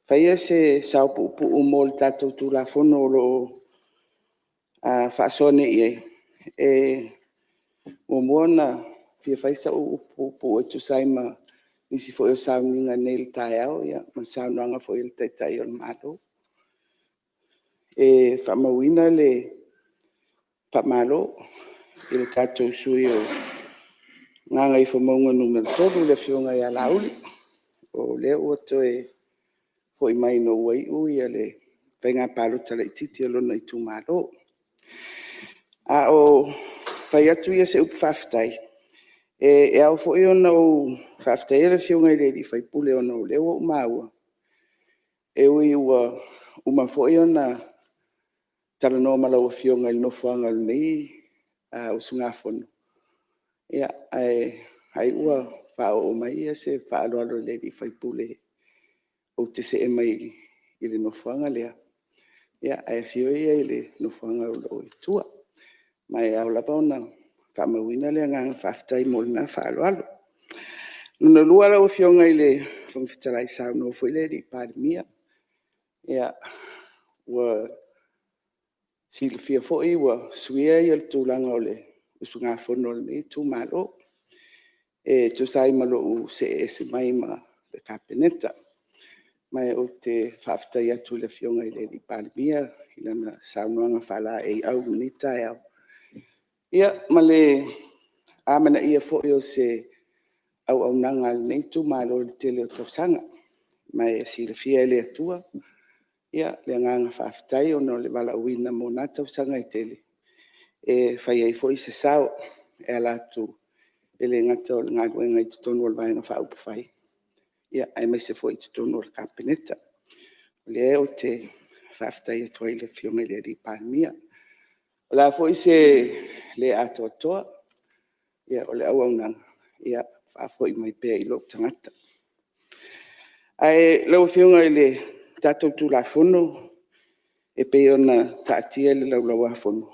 faia se sao puupuu mo le tatou Tulafono o lo o faasoa nei i ai, e muamua ona fia fai sau upu puupuu e tusa ai ma nisi foi o sauniga nei i le taeao ma le saunoaga foi a le Taitai o le Malo. E faamauina le faamalo i le tatou sui usufono mo Gagaifomauga 3, le Afioga ia Laauli, o lea ua toe foi mai ina ua iu le faiga palota laitiiti a lona itumalo. A o fai atu se upu faafetai, e ao foi ona ou faafetaia le Afioga i le sui usufono ona o lea ua ou maua, e ui ua uma foi ona talanoa ma lau Afioga i le nofoaga o lenei usugafono, ae ai ua faaoo mai se faaaloalo i le sui usufono ou te see mai i le nofoaga lea, ae afio ia i le nofoaga o lo o i tua. Ma e ao lava ona faamauina le agaga faafetai mo lena faaaloalo. Lona lua lau Afioga i le Fofoga Fetalai, saunoa foi le Palemia, ua silafia foi ua suia le tulaga o le usugafono a lenei itumalo e tusa ai ma lou see ese mai ma le Kapeneta. Ma ou te faafetai atu i le Afioga i le Palemia i lana saunoaga faalaeiau i lenei taeao, ma le amanaia foi o se auaunaga a lenei itumalo i le tele o tausaga. Ma e silafia e le Atua le agaga faafetai ona o le valaauina mo na tausaga e tele, e fai ai foi se sao e ala atu, e le gata o le galuega i totonu o le Vaega Faaupufai, aemaise foi i totonu o le Kapeneta. O lea ou te faafetai atu ai i le Afioga i le Palemia. O le a foi se le atoatoa, o le auaunaga, ia faafoi mai pea i lou tagata. Ae lau Afioga i le tatou Tulafono e pei ona taatia i le Laulau-a-Fono,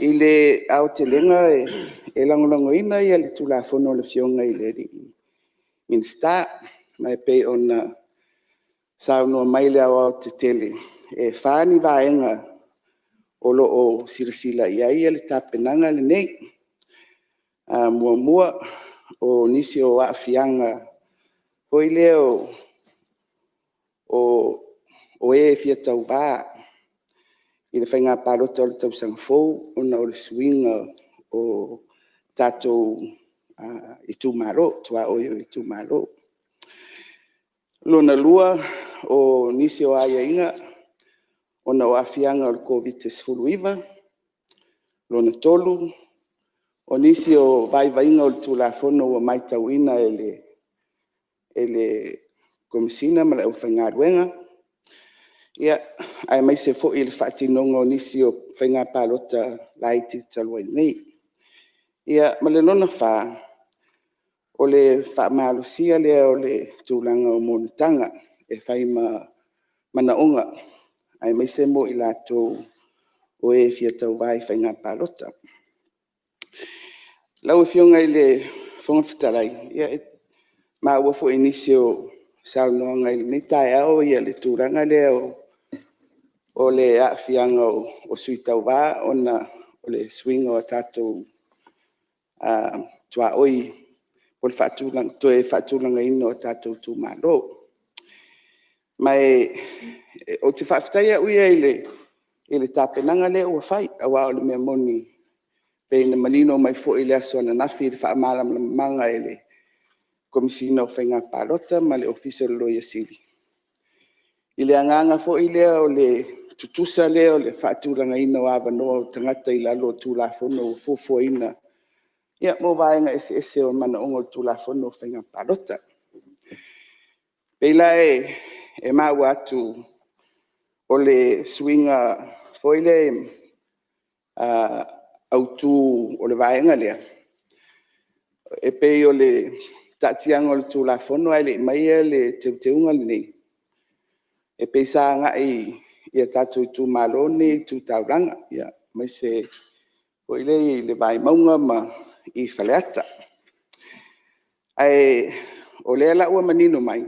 i le aotelega e lagolagoina le Tulafono a le Afioga i le Minisita, ma e pei ona saunoa mai i le aoaotetele, e 4 ni vaega o lo o silasila i ai le tapenaga lenei. Muamua, o nisi o aafiaga foi lea o e fia tauva i le faiga palota o le tausaga fou ona o le suiga o tatou itumalo, tuaoi o itumalo. Lona lua, o nisi o aiaiga ona o aafiaga o le Koviti-19. Lona tolu, o nisi o vaivaiga o le Tulafono ua matauina e le Komesina ma le aufaigaluega, aemaise foi le faatinoga o nisi o faiga palota laiti talu ai nei. Ia, ma le lona fa, o le faamalosia lea o le tulaga o monotaga e fai ma manaoga aemaise mo i latou o e fia tauva i faiga palota. Lau Afioga i le Fofoga Fetalai, e maua foi i nisi o saunoaga i lenei taeao le tulaga lea o le aafiaga o sui tauva ona o le suiga o tatou tuaoi po o le toe faatulagaina o tatou itumalo. Ma ou te faafetai au ia i le tapenaga lea ua fai, aua o le mea moni pei ona manino mai foi i le aso ananafi i le faamalamalamaga e le Komesina o Faiga Palota ma le Ofisa o le Loia Sili, i le agaga foi lea o le tutusa lea o le faatulagaina o avanoa o tagata i lalo o Tulafono ua fuafuaina mo vaega eseese o manaoga o le Tulafono o Faiga Palota. E pei la e maua atu o le suiga foi lea autu o le vaega lea, e pei o le taatiaga o le Tulafono ae le i aumaia le teuteuga lenei, e pei sa agai i tatou itumalo nei tu taulaga, aemaise foi lea i le Vaimauga ma i Faleata. Ae o lea la ua manino mai,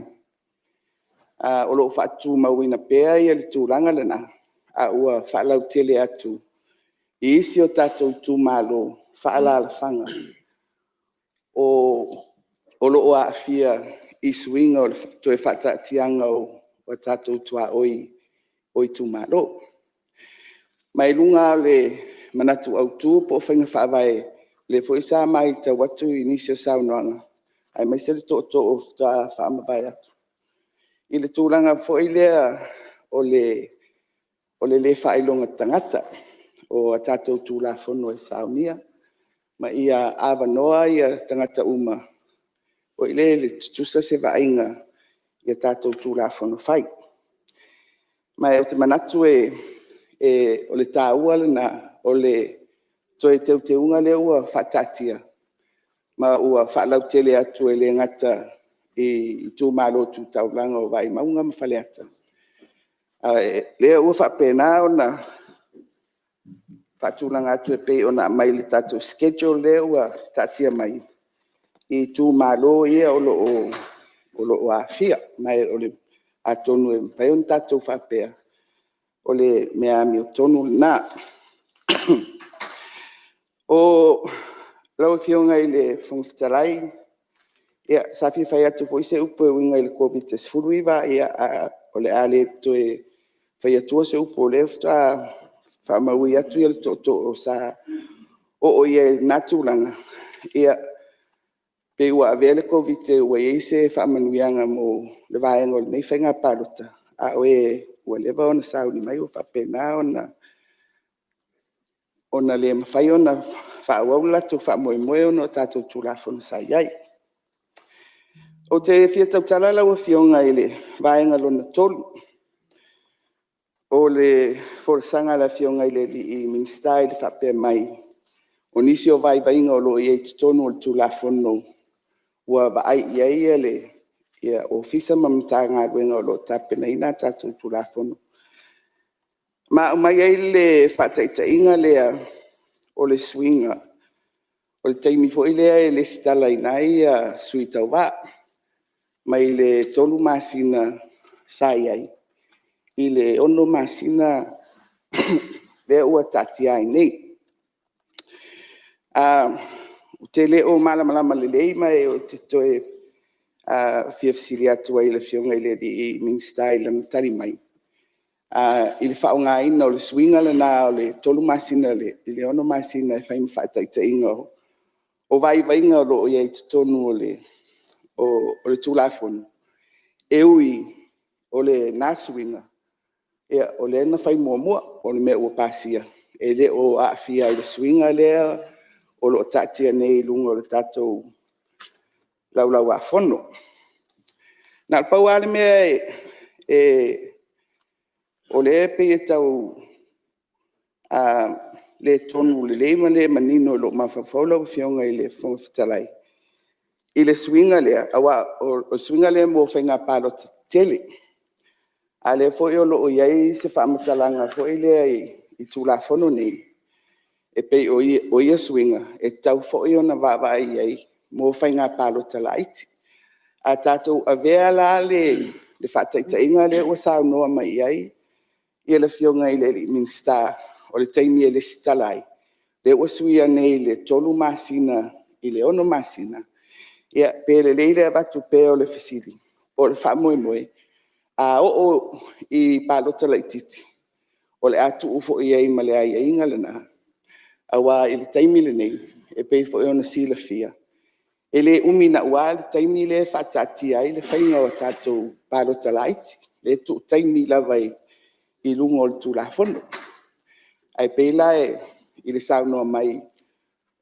O lo o faatumauina pea le tulaga lena, a ua faalautele atu i isi o tatou itumalo faaalaalafaga o lo o aafia i suiga o le toe faataatiaga o tatou tuaoi o itumalo. Ma i luga lava o le manatu autu po o faiga faavae, lea foi sa matau atu i nisi o saunoaga, aemaise le tootoo faatoa faamavae atu, i le tulaga foi lea o le le faailoga tagata o a tatou Tulafono e saunia, ma ia avanoa tagata uma foi lele, tutusa se vaaiga i a tatou Tulafono fai. Ma ou te manatu o le taua lena o le toe teuteuga lea ua faataatia ma ua faalautele atu, e le gata i itumalo tu taulaga o Vaimauga ma Faleata, a o lea ua faapena ona faatulaga atu e pei ona aumai i le tatou schedule lea ua taatia mai i itumalo ia o lo o aafia. Ma atonu e mafai ona tatou faapea, o le mea amiotonu lena. Lau Afioga i le Fofoga Fetalai, ia sa fia fai atu foi se upu e uiga i le Koviti-19, ae o le a le toe fai atua se upu o lea faatoa faamaui atu le tootoo sa oo i ai i lena tulaga. Ia, pei ua avea le Koviti-19 ua i ai se faamanuiaga mo le vaega o lenei faiga palota, a o e ua leva ona sauni mai ua faapena ona le mafai ona faaauau le latou faamoemoe ona o tatou Tulafono sa i ai. Ou te fia tautala lau Afioga i le vaega lona III o le folasaga a le Afioga i le Minisita i le faapea mai, o nisi o vaivaiga o lo o i ai i totonu o le Tulafono ua vaai i ai le Ofisa ma Matagaluega o lo o tapenaina a tatou Tulafono, ma aumai ai le faataitaiga lea o le suiga o le taimi foi lea e resitalaina ai sui tauva, mai le 3 masina sa i ai i le 6 masina lea ua taatia ai nei. Ou te le o malamalama lelei ma ou te toe fia fesili atu ai i le Afioga i le Minisita i lana tali mai i le faaaogaina o le suiga lena o le 3 masina i le 6 masina e fai ma faataitaiga o vaivaiga o lo o i ai i totonu o le Tulafono, e ui o lena suiga o lea na fai muamua, o le mea ua pasia, e le o aafia ai i le suiga lea o lo o taatia nei i luga o le tatou Laulau a Fono. Na o le pau lava le mea o lea e pei e tau le tonu lelei ma le manino i lou mafaufau lau Afioga i le Fofoga Fetalai i le suiga lea, aua o le suiga lea mo faiga palota tetele, a o lea foi o lo o i ai se faamatalaga foi lea i Tulafono nei, e pei o ia suiga, e tatau foi ona vaavaai i ai mo faiga palota laiti. A tatou avea la le faataitaiga lea ua saunoa mai i ai le Afioga i le Minisita o le taimi e resitala ai, lea ua suia nei i le 3 masina i le 6 masina, ia pe lelei le avatu pea o le fesili po o le faamoemoe, a oo i palota laitiiti, o le a tuu foi i ai ma le aiaiga lena? Aua i le taimi lenei, e pei foi ona silafia, e le umi naua le taimi lea e faataatia ai le faiga o tatou palota laiti, lea e tuu taimi lava i luga o le Tulafono. Ae pei la i le saunoa mai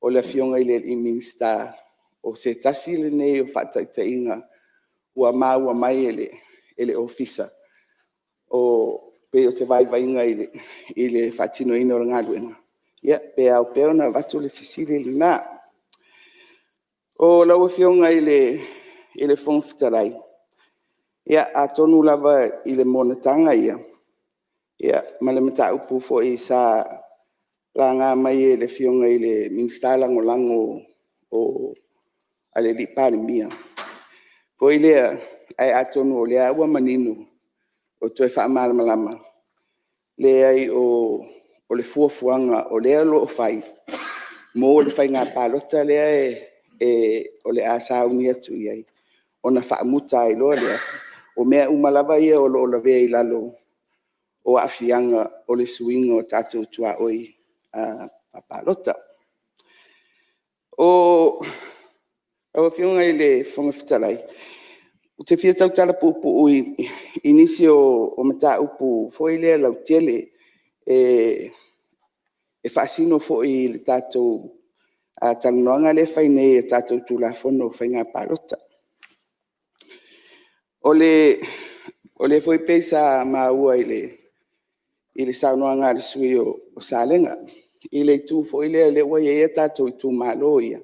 o le Afioga i le Minisita, o se tasi lenei o faataitaiga ua maua mai e le Ofisa, pei o se vaivaiga i le faatinoina o le galuega, ia pe ao pea ona avatu le fesili lena. Lau Afioga i le Fofoga Fetalai, ia atonu lava i le monotaga ia ma le mataupu foi sa laga mai e le Afioga i le Minisita Lagolago a le Palemia, foi lea Ae atonu o lea ua manino ua toe faamalamalama, leai o le fuafuaga o lea o lo o fai mo le faiga palota lea o le a sauni atu i ai, ona faamuta ai loa lea. O mea uma lava ia o lo o lavea i lalo o aafiaga o le suiga o tatou tuaoi faapalota. Lau Afioga i le Fofoga Fetalai, ou te fia tautala puupuu i nisi o mataupu foi lea lautele e faasino foi i le tatou talanoaga lea e fai nei i tatou Tulafono o Faiga Palota. O lea foi e pei sa maua i le saunoaga a le sui usufono o Salega, i le itu foi lea o lea ua i ai tatou itumalo ia,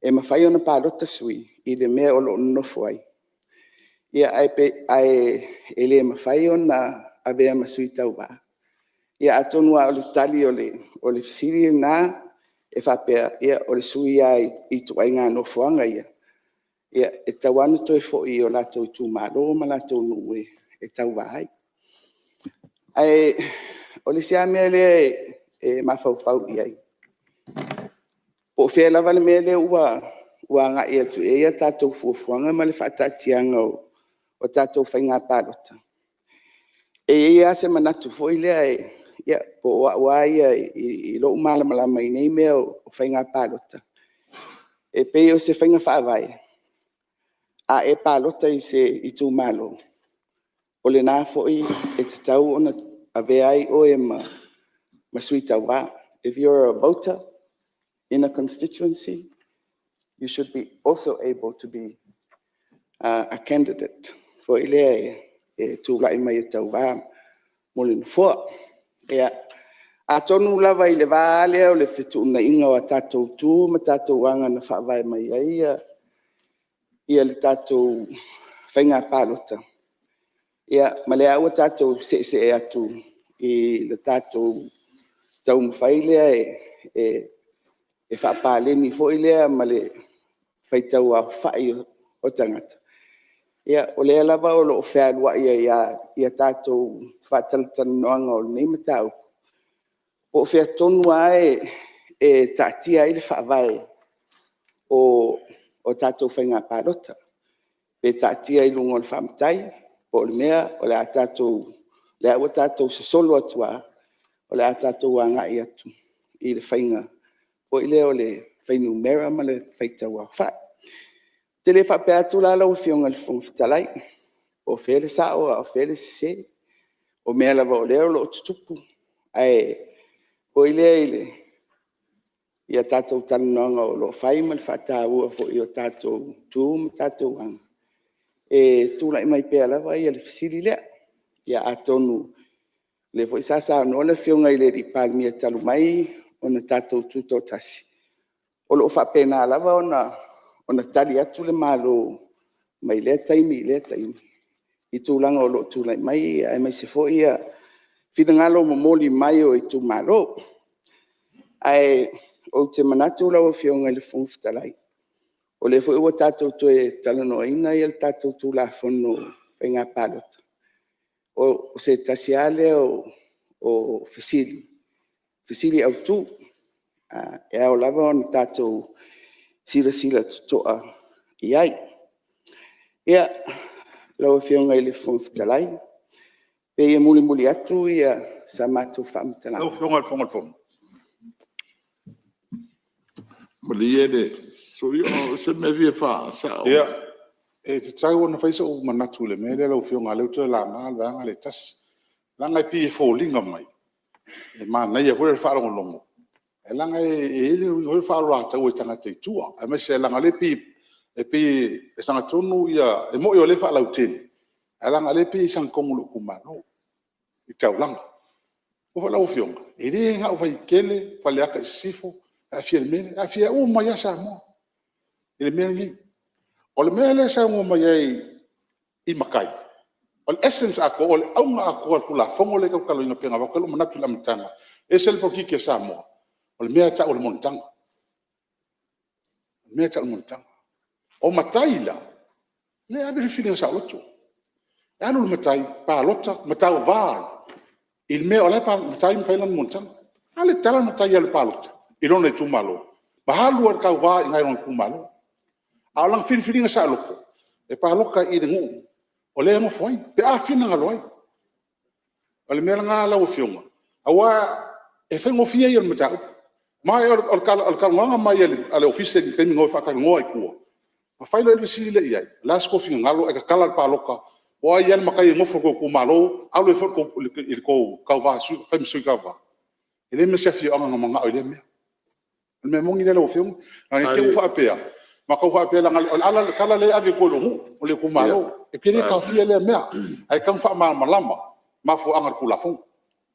e mafai ona palota sui i le mea o lo o nonofo ai, ae le mafai ona avea ma sui tauva. Ia atonu lava o le tali o le fesili lena e faapea, ia o le sui lava i ituaiga nofoaga ia, e tatau lava ona toe foi i o latou itumalo ma latou nuu e tauva ai. Ae o le isi lava mea lea e mafaufau i ai, po o fea lava le mea lea ua agai atu i ai a tatou fuafuaga ma le faataatiaga o tatou faiga palota, e i ai lava se manatu foi lea, ia po o au lava ia i lou malamalama i nei mea o faiga palota, e pei o se faiga faavae, a e palota i se itumalo, o lena foi e tatau ona avea ai oe ma sui tauva. If you are a voter in a constituency, you should be also able to be a candidate foi lea e tulai mai e tauva mo le Nofoa. Ia, atonu lava i le va lea o le fetuunaiga o a tatou tu ma tatou aga na faavae mai ai le tatou faiga palota, ma o lea ua tatou seesee atu i le tatou taumafai lea e faapaleni foi lea ma le faitau aofai o tagata. Ia, o lea lava o lo o fealuai ai lava i a tatou faatalatalanoaga o lenei mataupu, po o fea tonu lava e taatia ai le faavae o tatou faiga palota, pe taatia i luga o le faa-matai, po o le mea o lea ua tatou sosolo atu lava, o le a tatou agai atu i le faiga foi lea o le fuainumera ma le faitau aofai. Ou te le faapea atu la lau Afioga i le Fofoga Fetalai, po o fea le sao a o fea le sese. O mea lava o lea o lo o tutupu, ae foi lea i a tatou talanoaga o lo o fai ma le faataua foi o tatou tu ma tatou aga, e tulai mai pea lava le fesili lea. Ia atonu o lea foi sa saunoa le Afioga i le Palemia talu mai ona tatou tutoatasi, o lo o faapena lava ona tali atu le Malo mai lea taimi i lea taimi i tulaga o lo o tulai mai, aemaise foi finagalo momoli mai o itumalo. Ae ou te manatu lau Afioga i le Fofoga Fetalai, o lea foi ua tatou toe talanoaina le tatou Tulafono o Faiga Palota, o se tasi lava lea o fesili, fesili autu, e ao lava ona tatou silasila totoa i ai. Ia, lau Afioga i le Fofoga Fetalai, e pei e mulimuli atu sa matou faamatalaga. Lau Afioga i le Fofoga Fetalai… Malie le sui usufono o se mea e fia faasao. Ia, e tatau ona fai sou manatu i le mea lea lau Afioga, o lea ua toe laga le vaega lea e 1. Leaga e pei e foliga mai e manaia foi le faalogologo, ae leaga e i ai le uiga foi lea o le faaoloataua i tagata i tua, aemaise leaga o lea e pei e sagatonu ia… E moni o lea e faalautele, ae leaga o lea e pei e sagatonu i lou itumalo i le taulaga. Igoa foi lau Afioga, e le na o Vaitele, Faleata Sisifo e aafia i le mea lea, e aafia uma ai lava Samoa i le mea lenei. O le mea lea e saunoa mai ai i matai, o le essence atoa, o le auga atoa o le Tulafono lea tatou te talanoaina pei ona avatu ai lou manatu i le amataga, e ese le polokiki a Samoa, o le mea e tau o le monotaga. O le mea e tau o le monotaga. O matai la, Lea e ave le filifiliga saoloto. E alu le matai palota ma tauva ai i le mea o la e matai ma fai lana monotaga. A lea e tatala le matai e alu e palota i lona itumalo ma alu lava e tauva i ina i lona itumalo. A o lana filifiliga saoloto, e palota i le nuu o lea e nofo ai pe a finagalo ai. O le mea lena lau Afioga, aua e faigofie ia o le mataupu. Ma o le talanoaga mai a le Ofisa i le taimi na o ai e faatalanoa i tua, na fai loa i ai le fesili lea i ai, o le a so outou finagalo ae tatala le palota, po o ai lava le matai e nofo i le tou itumalo, alu ai foi i le tou tauva e fai ma sui tauva. E leai ma se afioaga na manao i lea mea. O le mea moni lea lau Afioga, ina ne i te i ua faapea, matou faapea o le tala lea e ave i tua i lou nuu, o le itumalo. Ou te le taofia lea mea, ae tatau ona faamalamalama mafuaaga o le Tulafono.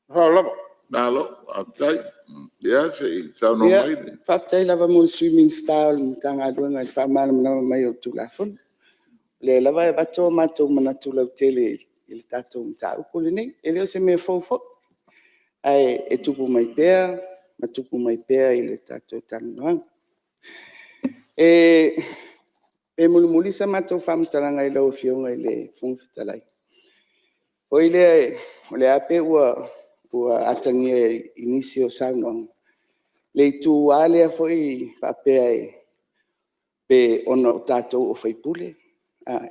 Ma le faaaloalo lava. Malo faafetai. Ia se i saunoa mai le… Faafetai lava mo le Sui Minisita o le Matagaluega i le faamalamalama mai o le Tulafono. O lea lava e avatu o matou manatu lautele i le tatou mataupu lenei. E le o se mea fou foi, ae tupu mai pea ma tupu mai pea i le tatou talanoaga. E mulimuli sa matou faamatalaga i lau Afioga i le Fofoga Fetalai, o lea lava e pei ua atagia i nisi o saunoaga, le itu lava lea foi faapea pe ona o tatou o sui usufono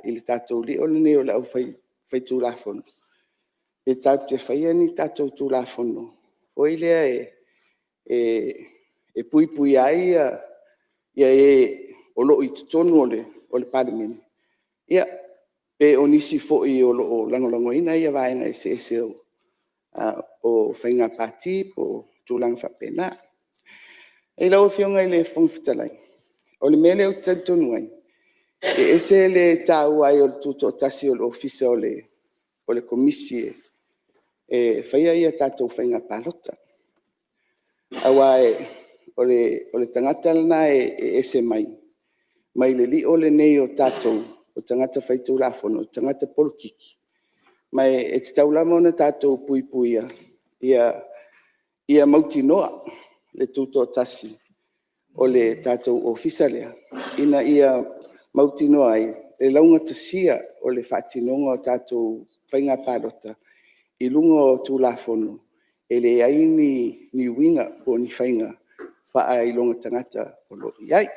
i le tatou lio lenei o le au faitulafono, pe tatou te faia ni tatou Tulafono foi lea e puipuia ai e o lo o i totonu o le Palemene, ia, pe o nisi foi o lo o lagolagoina vaega eseese o faiga pati po o tulaga faapena. Lau Afioga i le Fofoga Fetalai, o le mea lea ou te talitonu ai, e ese le taua ai o le tutoatasi o le Ofisa o le Komisi e faia tatou faiga palota. Aua o le tagata lena e ese mai mai le lio lenei o tatou o tagata faitulafono, o tagata polokiki. Ma e tatau lava ona tatou puipuia ia mautinoa le tutoatasi o le tatou Ofisa lea, ina ia mautinoa ai le laugatasia o le faatinoga o tatou faiga palota i luga o Tulafono, e leai ni uiga po o ni faiga faailoga tagata o lo o i ai.